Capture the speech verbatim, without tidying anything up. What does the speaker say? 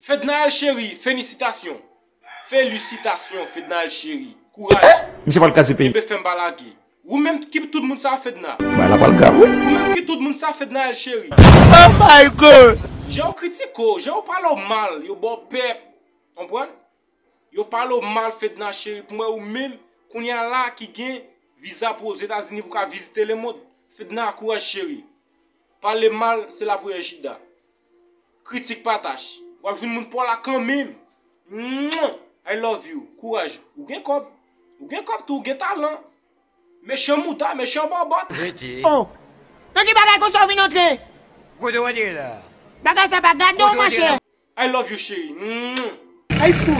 Fednaelle cheri, felisitasyon. Felisitasyon, Fednaelle cheri. Kouraj. Misye pral kraze peyi. Kenbe fèm pa lage. Ou menm ki tout moun sa, Fedna. Bagay la pral grav wi. Ou menm ki tout moun sa, Fednaelle cheri. Oh my God! Jan yo kritike w, jan yo pale w mal, yo ba w pè. Konprann? Yo pale w mal, Fedna cheri. Pou mwen, ou menm, kounye a la ki gen viza pou Ozetazini pou ka vizite lemond. Fedna, kouraj cheri. Pale mal, se lapriyè Jida. Kritik pa tach. W ap jwenn moun pa w la kanmenm. Mwah! I love you. Kouraj. Ou gen kòb. Ou gen kòb tou, ou gen talan. Mechan mouda, mechan bòbòt. Oh! Nan ki bagay konsa w vin antre? Kote w antre la? Bagay sa pa gade w, monchè. I love you, cheri. Mwah! Ay fou!